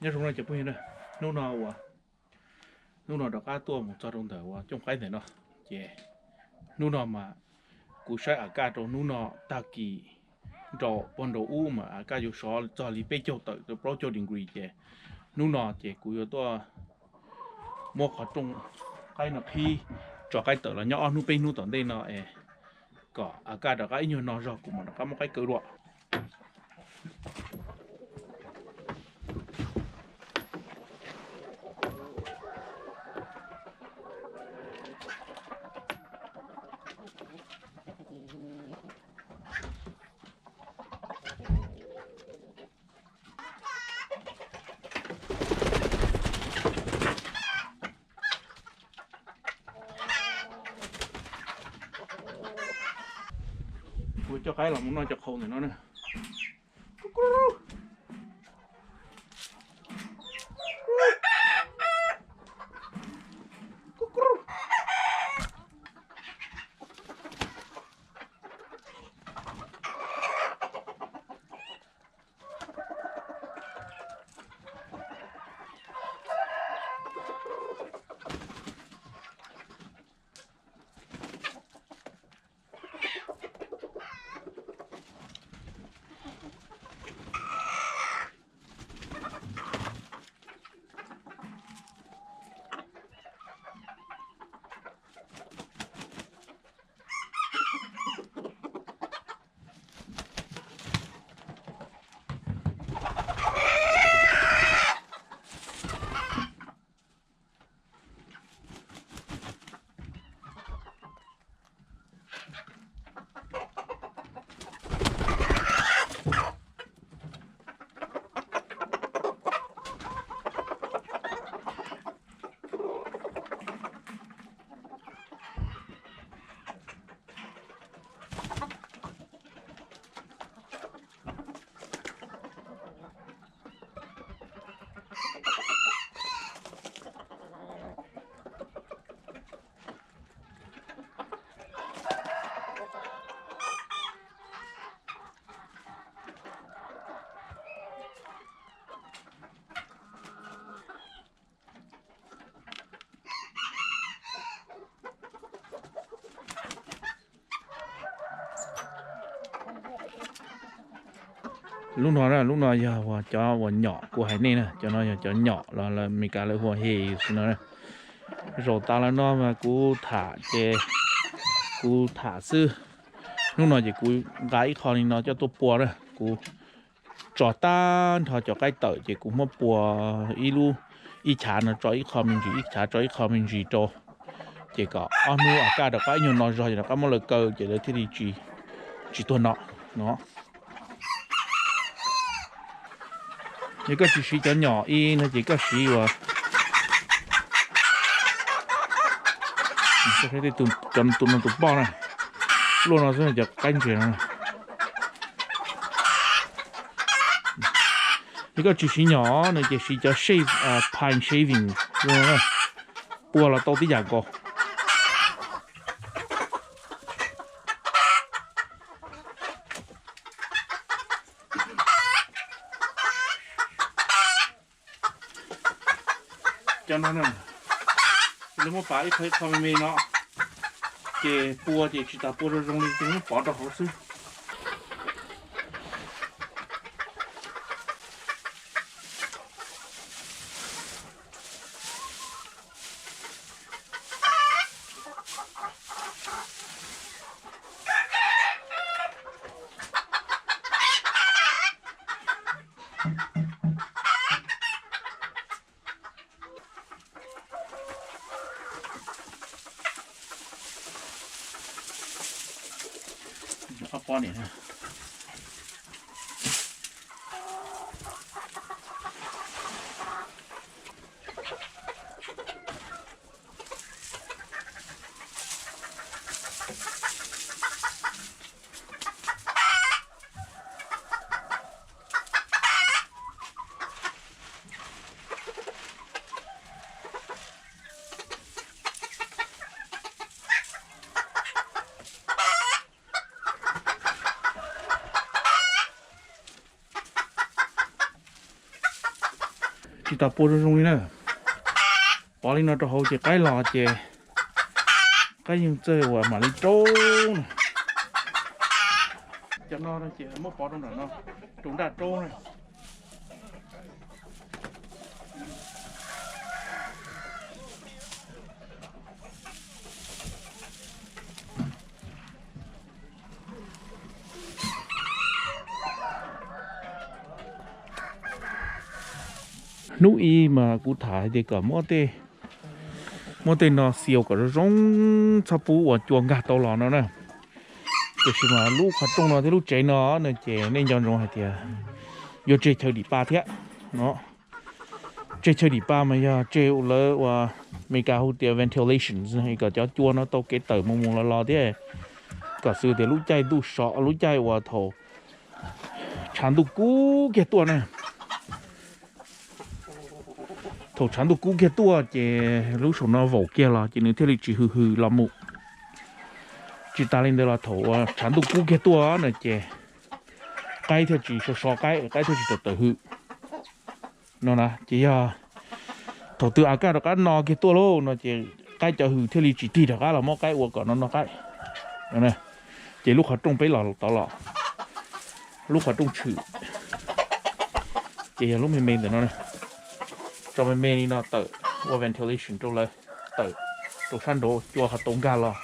Nyob zoo no cov phooj ywg na, hnub no uas hnub no rov qab tuaj mus txog rau ntawm uas cooj qaib ntawm no, ces hnub no mas kuv saib a kaj rau hnub no tag kis nraum pog nraum ub mas a kaj yuav sov txog li peb caug tawm rau plaub caug degree ces hnub no ces kuv yuav tuaj muab qhov rooj qaib no qhib tso qaib tawm los nyob ob hnub peb hnub tom ntej no es kom a kaj rov qab ib nyuag no zog kuv mam rov qab muab qaib kaw dua. Kuv coj qaib los mus noj cov qhau ntawm no na. Lub no na, lub no yog uas cov uas nyom kuv hais nej na, cov no yog cov nyom los lawv Meskas lawv hu ua hay no na. Zaum tas lawm no mas kuv tham ces kuv tham xwb. Hnub no ces kuv nqa ib qho li no coj tuaj pua na, kuv tso tag nrho cov qaib tawm ces kuv muab pua ib lub, ib chav no tso ib qho me ntsis, ib chav tso ib qho me ntsis rau, ces kom ob hnub a kaj rov qab ib nyuag no zog ces rov qab muab lawv kaw ces lawv thiaj li tsis, tsis tuag no no. Yog koj tsis siv cov nyom ib no ces koj siv uas, cov no tus poj na, luaj no xwb cov qaib ntses no. Yog koj tsis siv nyom no ces siv cov shave, pine shaving, pua los tau tib yam nkaus. Cov no na, lawv muab pav ib qho ib qho me me no, ces pua ces tsis tas pua zoo zoo li ces muab pov rau hauv xwb. Ob pob niam. Tsis tas pua zoo zoo li na. Pov li no rau hauv ces qaib los ces qaib yeej txawj uas mam li raub na. Cov no ces muab pov rau nram no, rau nraj raub na. Hnub ib mas kuv tham hais tias kom muab tej no xiau kom zoo zoo, txhob pub uas cua nkag tau los no na. Tiam sis mas lub qhov rooj no thiab lub tsev no no ces nej nco ntsoov hais tias yuav tseg chaw dim pa thiab no. Tseg chaw dim pa mas yog tseg lawv uas Meskas hu tias ventilation, kom cov cua no tau kev tawm mus mus los los thiab, kom xwv tias lub caij ntuj so, lub caij uas thaum tshav ntuj kub kiag tuaj na. Thaum tshav ntuj kub kiag tuaj ces lub saum no vaum kiag los ces nws thiaj li tsis hwm hwm los mus. Tsis tas li ntawd los thaum uas tshav ntuj kub kiag tuaj no ces qaib thiaj tsis so so qaib, qaib thiaj tsis tawm tawm hwm no na. Ces yog thaum twg a kaj rov qab no kiag tuaj lauj no ces qaib cov hws thiaj li tsis tig rov qab los muab qaib ua kom no no qaib. Ces lub qhov rooj peb los tod los, lub qhov rooj tshwm ces yog lub me me ntawm no, tso me me li no tawm ua ventilation rau lawv, tawm rau sab nraud cua ho tau nkag los.